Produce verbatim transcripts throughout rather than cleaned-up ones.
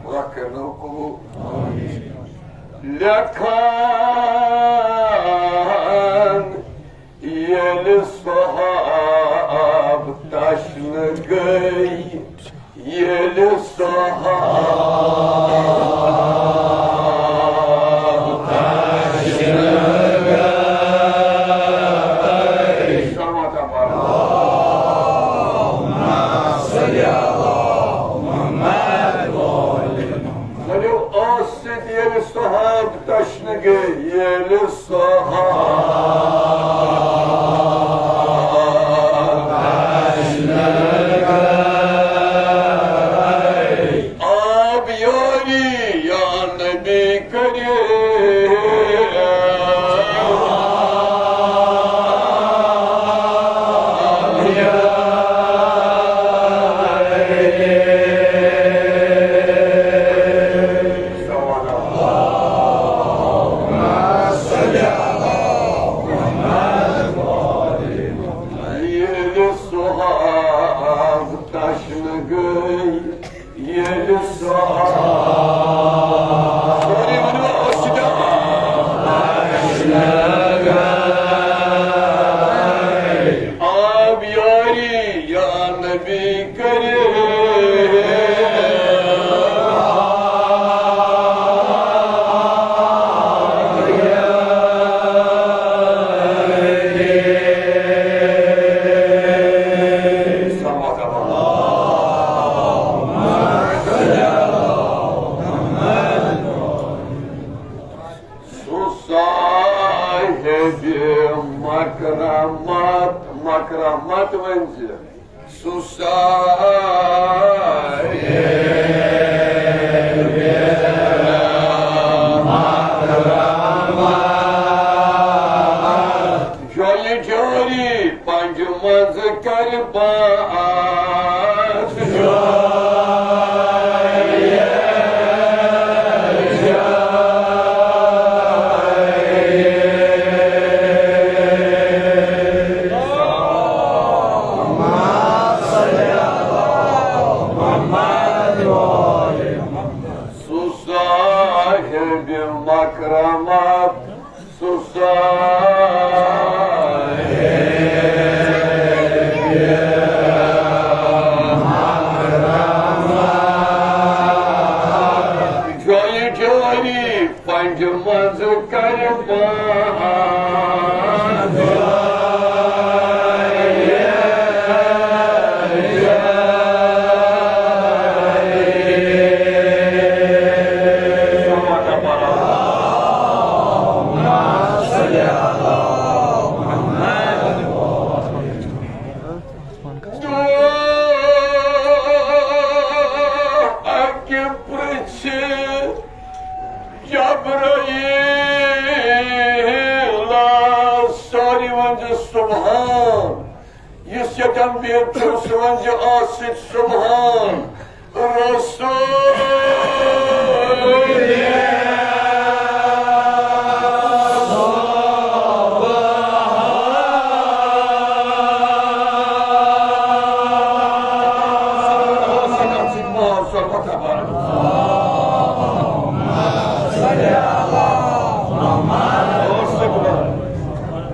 خۄدا کٔرِنو قبوٗل۔ لیکھان ییٚلہِ صحاب تشنہٕ گٔے، ییٚلہِ صحاب تشنہٕ گٔے۔ ؤلِو، ٲس سۭتۍ ییٚلہِ صحاب تشنہٕ گٔے، ییٚلہِ صحاب تشنہٕ گٔے۔ آب یاری یا نبی کریم۔ ییٚلہِ صحاب تشنہٕ گٔے، ییٚلہِ صحاب، سٲری ؤنِو، أسۍ چھِ جوان۔ آب یاری یا نبی کریم۔ سُہ صاحبِ مکرمت، مکرمت ؤنۍ زِ۔ سُہ صاحبِ مکرمت۔ جۄلہِ جٲری پنجہِ منٛز کرِ بس۔ سُہ صاحبِ مکرمت، سُہ صاحبِ مکرمت۔ جۄلہِ جٲری پنجہِ منٛز کرِ بس۔ اَکہِ پرٛژھِ جبرائیل، سٲری ؤنۍ زِ سبحان۔ یُس ییٚتٮ۪ن بِہِتھ چھُ، سُہ ؤنۍ زِ آسہِ سبحان۔ رسول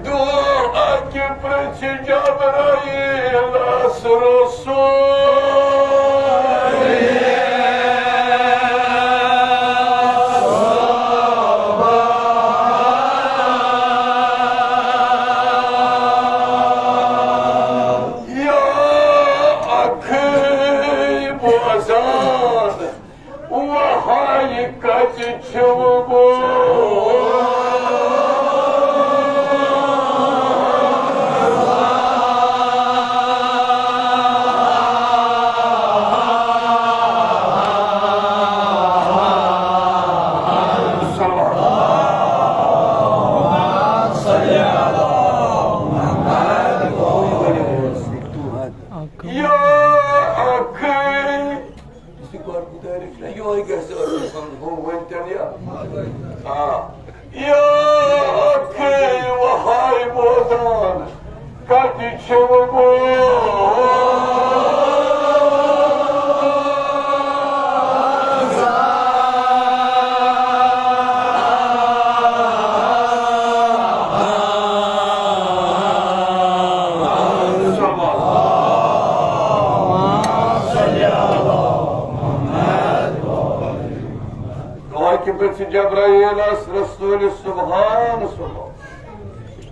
دعا اکہِ پرژھِ جبرائیلس رسول۔ یا اکھے بوزان، وہاے کتہِ چھِو بوزان؟ کتہِ چھِو بوزان؟ دۄہے کہِ پٮ۪ٹھ چھِ جبرائیلس رسول سبحان صلی اللہ۔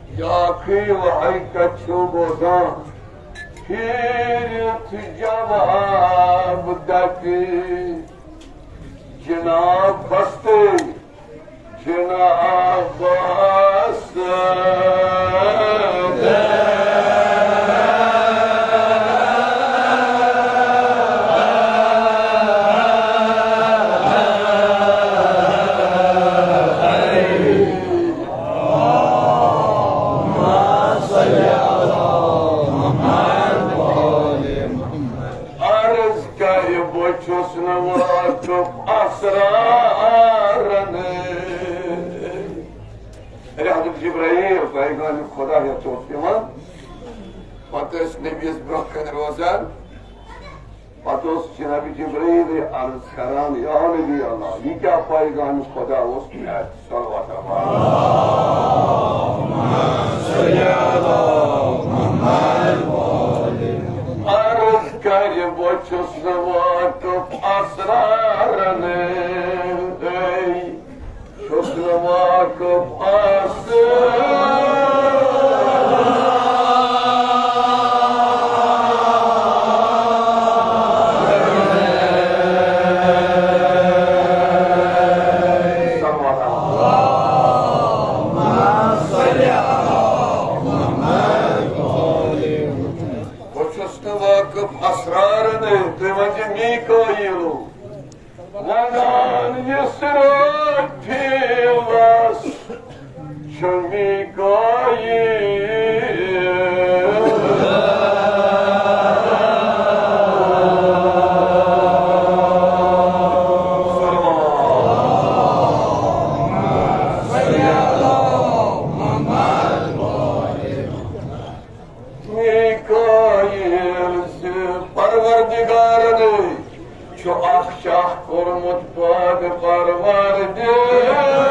یا کھے وحی کتہِ چھِو بوزان؟ پھیرِتھ جواب دپہِ جناب بستے، جناب بستے۔ عرض کرِ بہٕ چھُس نہٕ واقف اسرارن۔ ییٚلہِ حضرت جبرائیل پیغام خدا ہٮ۪تھ اوس یِوان، پتہٕ ٲسۍ نبیَس برٛونٛہہ کنہِ روزان۔ پتہٕ اوس جناب جبرائیل عرض کران، یا نبی اللہ، یہِ کیٛاہ پیغام خدا اوس مےٚ اَتھِ؟ صلوات اللہ۔ عرض کرِ بہٕ چھُس نہٕ واقف اسرارن۔ چھُس نہٕ واقف آسان۔ بہٕ چھُس نہٕ واقف اسرارن، تُہۍ ؤنِو میٖکٲییٖلو۔ ونان اسرافیلس چھُ میکائیل۔ میکائیل زِ پروردگارن چھُ اکھ شاہ کوٚرمُت پٲدٕ پروردگار۔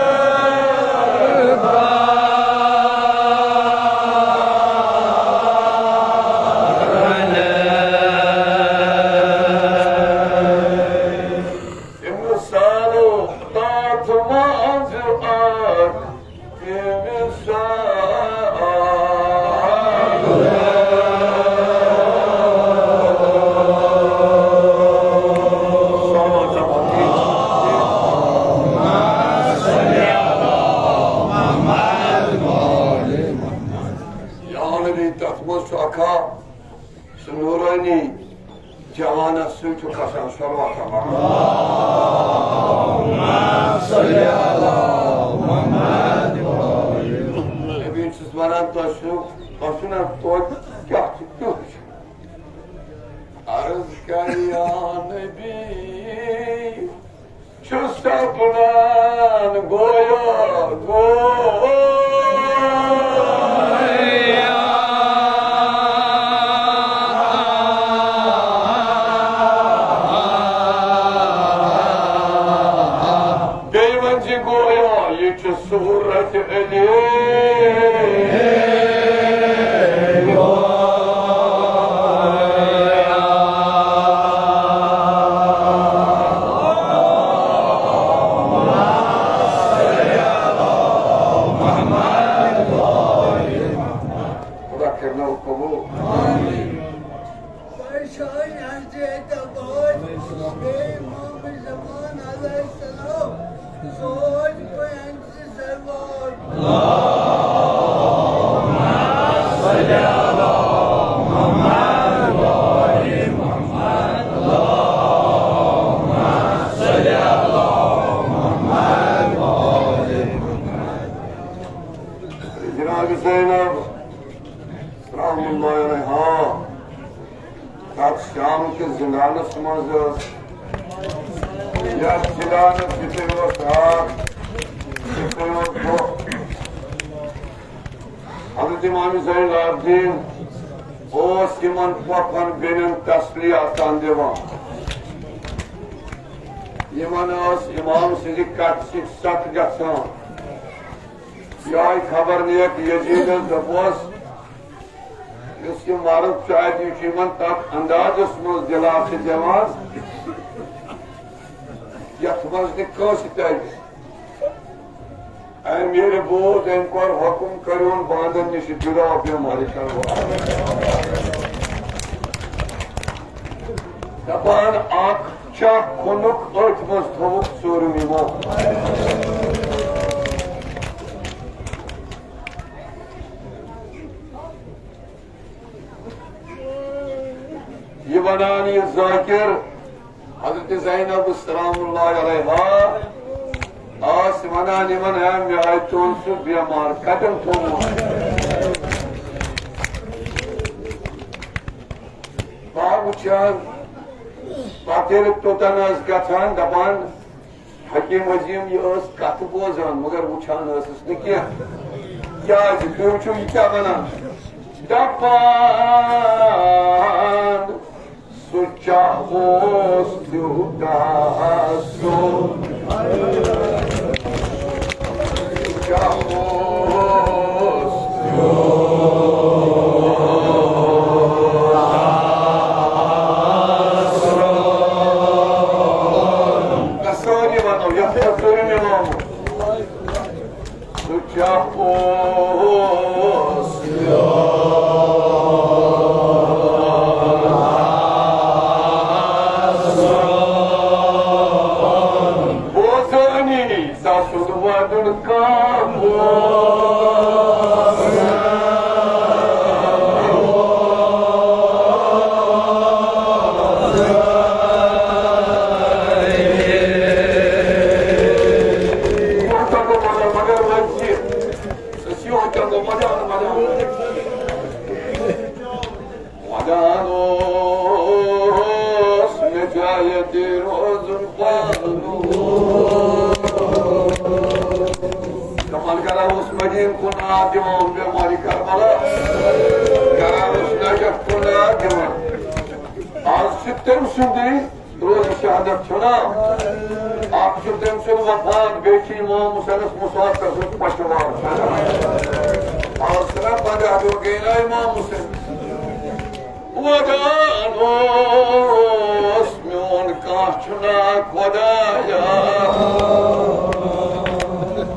اِنسانو تَتھ منٛز اکھ یعنی تَتھ منٛز چھُ اکھا سُہ نورانی جوانس سۭتۍ چھُ کھسان صلوات اللہ۔ نبی چھُس ونان، تۄہہِ چھُو، تۄہہِ چھُو نہ توتہِ کیٛاہ چھُ، کیُتھ چھُ؟ عرض کر یا نبی، چھُ سپنان گویا گویا۔ بیٚیہِ وَنہِ زِ گویا یہِ چھُ صورت علی۔ خدا کرنو قبول۔ پریشان حضرت عباس، بے امام زمان علیہ السلام، سوچ پہ انت سروار۔ جناب زینب سلام اللہ علیہا، تَتھ شام کِس زِندانَس منٛز ٲس، یَتھ زِندانَس یِتھُے اوس راتھ، یِتھُے اوس دۄہ۔ حضرت امام زین العابدین اوس یِمن پۄپھن بیٚنٮ۪ن تسلی آسان دِوان۔ یِمن ٲس امام سٕنٛزِ کتھِ سۭتۍ ستھ گژھان۔ یِہوٚے خبر نیک یزیدس دوٚپُس، یُس یہِ مرد چھُ، اَتہِ یہِ چھُ یِمن تتھ اندازس منٛز دِلاسہٕ دِوان، یتھ منٛز نہٕ کٲنٛسہِ ترِ۔ أمۍ ییٚلہِ بوٗز، أمۍ کوٚر حُکُم، کٔرِوُن باندن نِش جُدا، بیمارِ کرو۔ دپان، اکھ چکھ کھوٚنُکھ، أتھۍ منٛز تھوٚوُکھ ژوٗرِم یِمو۔ یہِ وَنان یہِ ذاکر، حضرت زینب سلام اللہ علیہا آس وَنان یِمن، ہے، مےٚ ہاے تُہُنٛد سُہ بیمار کَتٮ۪ن تھوٚومُت؟ بہٕ وٕچھان، پَتہٕ ییٚلہِ توٚتَن ٲس گژھان، دَپان، حکیم عظیم، یہِ ٲس کتھٕ بوزان، مگر وٕچھان ٲسٕس نہٕ کینٛہہ۔ کیازِ؟ تُہۍ وٕچھِو، یہِ کیٛاہ وَنان۔ دَپان، سُہ چاہ اوس تیوٗتاہ سوٚن۔ سُہ چاہ اوس تیوٗتاہ سوٚن۔ سٲری وَنو، یَتھ چھا ظُلم یِوان؟ سُہ چھا پوٚز؟ بوزٲنی تَسُنٛد وَدُن کانٛہہ۔ ودان اوس مےٚ جایہِ تہِ روزُن پانہٕ۔ دَپان گرا اوس مدیٖنہٕ کُن نار دِوان، بیمارِ کربلا۔ گرا اوس نجف کُن نار دِوان۔ آز چھُ تٔمۍ سُنٛدٕے روزِ شہادت چھُنا؟ اکھ چھُ تٔمۍ سُنٛد وفات، بیٚیہِ چھُ امام حسینس مُسافر سُنٛد پشوار چھُنا؟ آز چھُنا پگاہ دۄہ گٔے نا امام حسین؟ ودان اوس میون کانٛہہ چھُنا خۄدایا۔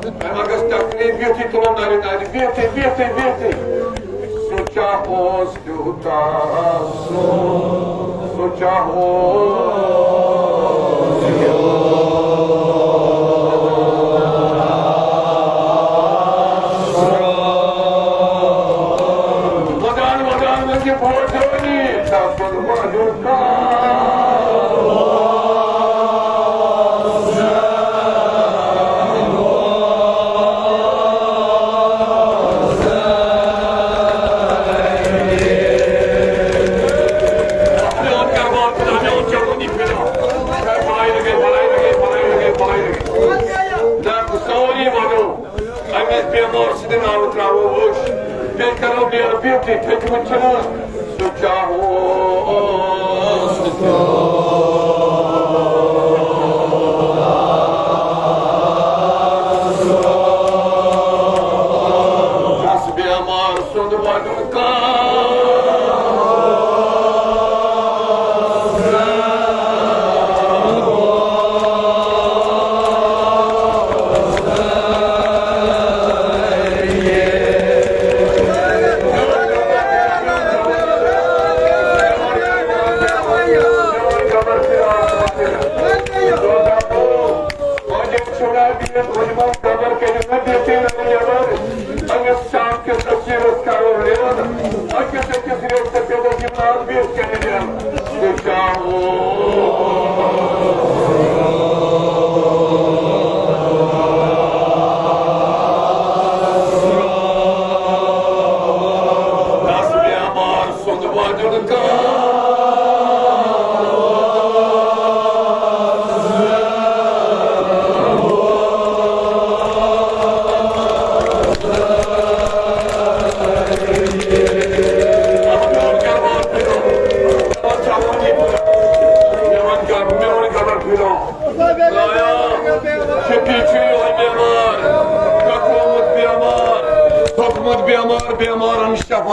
وۄنۍ ما گژھِ تکلیف، بِہتھٕے تُلو نرِ نرِ، بِہتھٕے، بِہتھٕے، بِہتھٕے۔ سُہ چاہ اوس تیوٗتاہ سوٚن، سُہ چاہ اوس تیوٗتاہ سوٚن۔ ودان، ودان، ودان، بوزٲنی، تَتھ منٛز وَدُن کانٛہہ۔ سٲری وَنو، أمِس بیمار سٕنٛدِ ناوٕ ترٛاوو أچھ، بیٚیہِ کَرو بیٚیہِ بِہتٕے تھٔکمٕتۍ چھِنہٕ۔ سُہ چاہ اوس تَس بیمار سُنٛد وَنُن کانٛہہ۔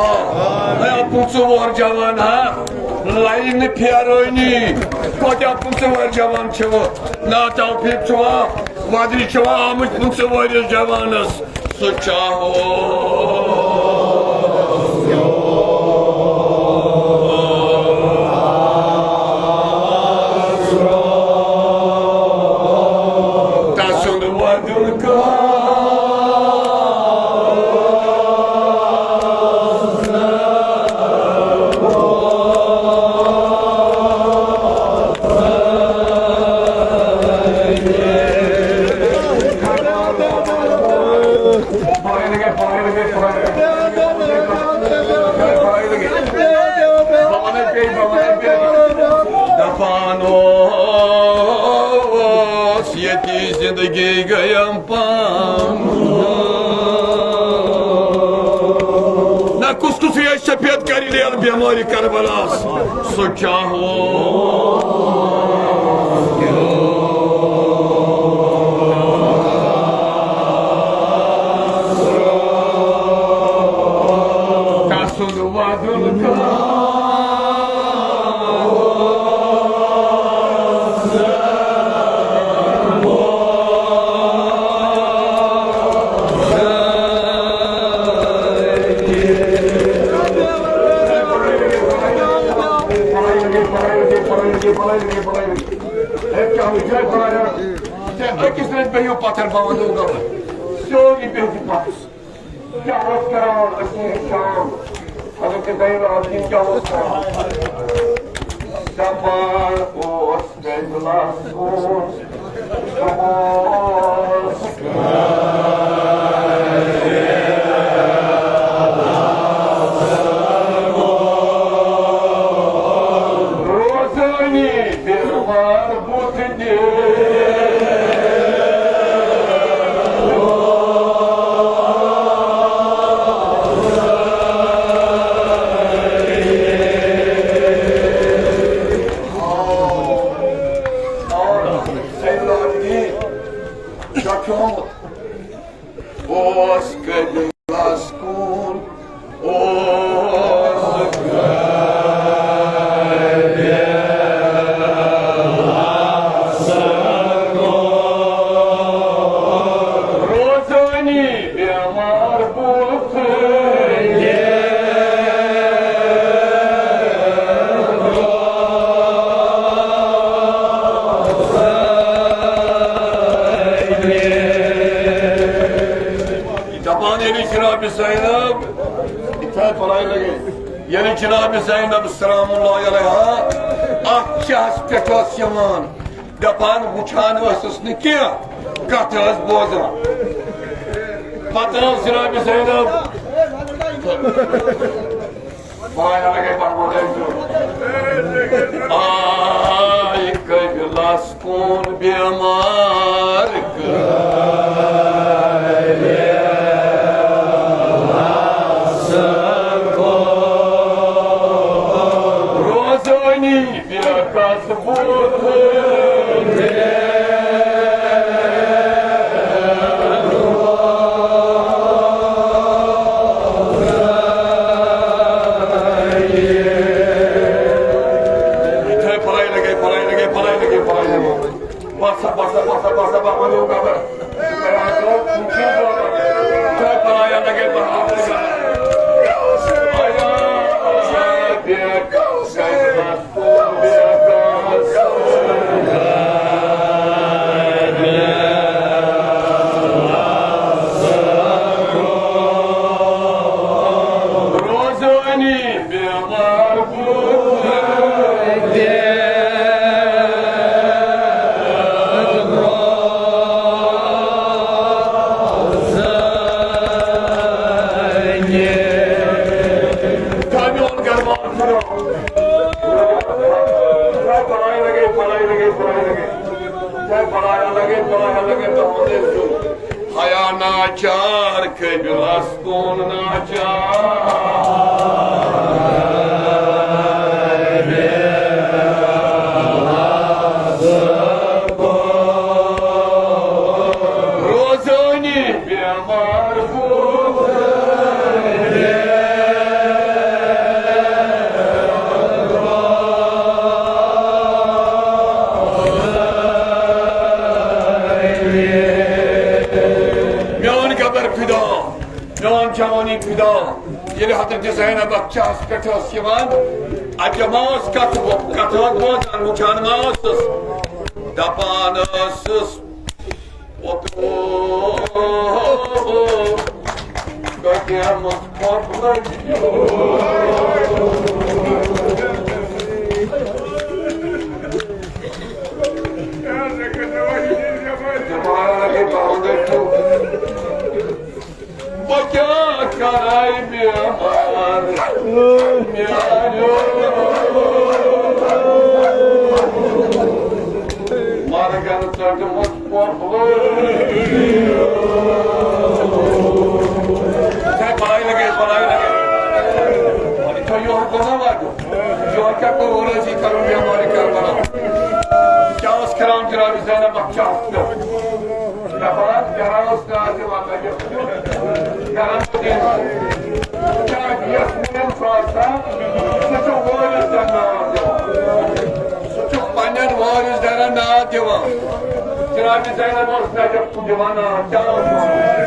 ہے، پٕنٛژٕہ وُہُر جوان ہا، لَیہِ نہٕ پھیرٲنی۔ کۭتیٛاہ پٕنٛژٕہ وُہُر جوان چھِوٕ؟ نا توفیق چھُوا؟ وَدرِ چھِوا آمٕتۍ پٕنٛژٕہ وُہرِس جوانَس؟ سُہ چاہو۔ تسُنٛد وَدُن کانٛہہ۔ دپان اوس ییٚتی زندگی گٔیم پان۔ نہ کُس کُس یہِ سفید کرِ لیل بیمٲرِ کربلاس۔ سُہ چاہو۔ تسُنٛد وَدُن کانٛہہ۔ أکِس رَژھِ بِہِو پَتھر، بہٕ وَنو گۄڈٕ۔ سیوٚدُے بِہِو پَتھر۔ کیٛاہ اوس کران؟ أسۍ چھِ ہیٚچھان۔ حضرت زین العابدین کیٛاہ اوس کران؟ دَپان اوس قٲبلَس کُن۔ روزٲنی بیمار بُتھ دِ۔ اوس قٲبلَس کُن، اوس قٲبلَس کُن۔ روزٲنی بیمار بُتھ دِ۔ دپان ییٚلہِ جناب زینب، یِتھے پھرے لگے، ییٚلہِ جناب زینب سلام اللہ علیہا اتھ چہس پٮ۪ٹھ ٲس یِوان، دپان وٕچھان ٲسٕس نہٕ کینٛہہ، کتھ ٲس بوزان۔ پتہٕ ٲس جناب زینب آے قٲبلَس کُن بیمار۔ روزٲنی بے کس بُتھ۔ یِتھے پھرے لگے، پھرے لگے، پھرے لگے، پھرے لگے۔ بس، بس، بس، بس، بس، بس، بس۔ روزٲنی بیمار بُتھ دِ۔ حیا ناچار قٲبلَس کُن ناچار۔ روزٲنی بیمار بُتھ۔ دۄہ ییٚلہِ حضرت زینب اتھ چاہس پٮ۪ٹھ ٲس یِوان، اَتہِ ما ٲس کتھ، کتھ ٲس بوزان، وٕچھان ما ٲسٕس؟ دپان ٲسٕس، "اوتو، کتہِ آمُت پۄپھ لٔج؟" بہٕ کیٛاہ کرے بیمار میٛانیو، مرگن ژٔٹمٕژ پۄپھلہٕ۔ ہے، بلاے لگے، بلاے لگے۔ وۄنۍ چھا یورٕ گۄناہ واتُن؟ یورٕ کیٛاہ کوٚر؟ وۄنۍ ٲسی کرُن بیمارِ کربلا۔ کیٛاہ اوس کران جناب زینب بخش؟ دپان، کران اوس ناز یِوان، کران اوس یِوان۔ کیٛازِ یۄس مٲلۍ چھُ آسان، سُہ چھُ وٲرِث دَرن ناد دِوان۔ سُہ چھُ پننٮ۪ن وٲرِث دَرن ناد دِوان۔ جناب زینب اوس نجف دِوان ناد، کیٛاہ اوس وَنان؟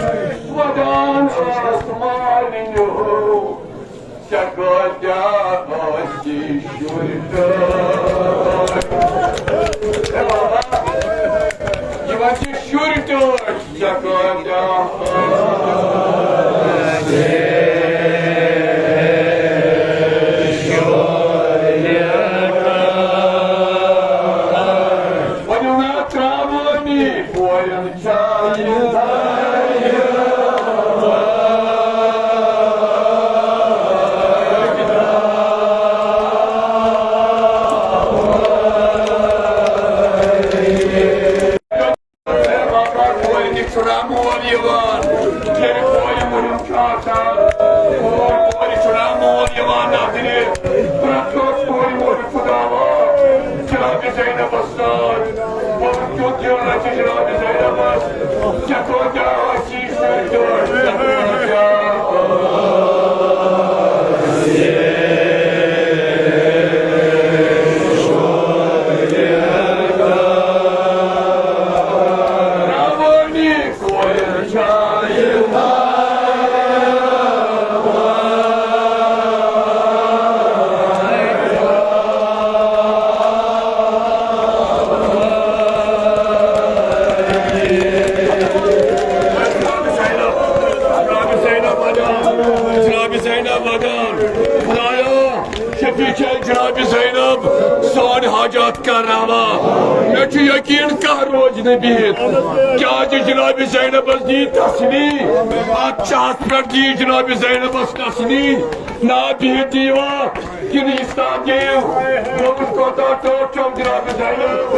ودان ٲس مالِنیو، ژےٚ کۭتیٛاہ ٲسی شُرۍ ٹٲٹھۍ؟ ہے بابا، یِمن چھِ شُرۍ ٹٲٹھۍ، ژےٚ کۭتیٛاہ ٲسی شُرۍ ٹٲٹھۍ؟ ؤنِو نا ترٛاوٲنی کورٮ۪ن۔ کورِ نِش چھُنہ مول یِوان، ییٚلہِ کورِ مُہِم چھُ آسان، کورِ چھُنہ مول یِوان نظرِ، پرٛٮ۪تھ کٲنٛسہِ کورِ مُہِم چھُ دعوا، جناب زینبس سۭتۍ۔ بہٕ کیُتھ دیوانہٕ چھُ جناب زینبس، ژےٚ کۭتیٛاہ ٲسی شُرۍ تہٕ ژےٚ کۭتیٛاہ ٲسی روٲنی کورِ چھا یہِ جناب زینب ودان، جناب زینب ودان۔ خدایا، شفیع چھے جناب زینب سٲنۍ حاجات کرناوان۔ مےٚ چھُ یقین کانٛہہ روزِ نہٕ بِہِتھ۔ کیٛازِ جناب زینبس دی تسلی، اتھ چاہس پٮ۪ٹھ دی جناب زینبس تسلی۔ نا بِہِتھ دیوا۔ کِنہٕ یہِ ساتھ دِیِو، دوٚپُس، کوتاہ ٹوٹھ چھَم جناب زینب؟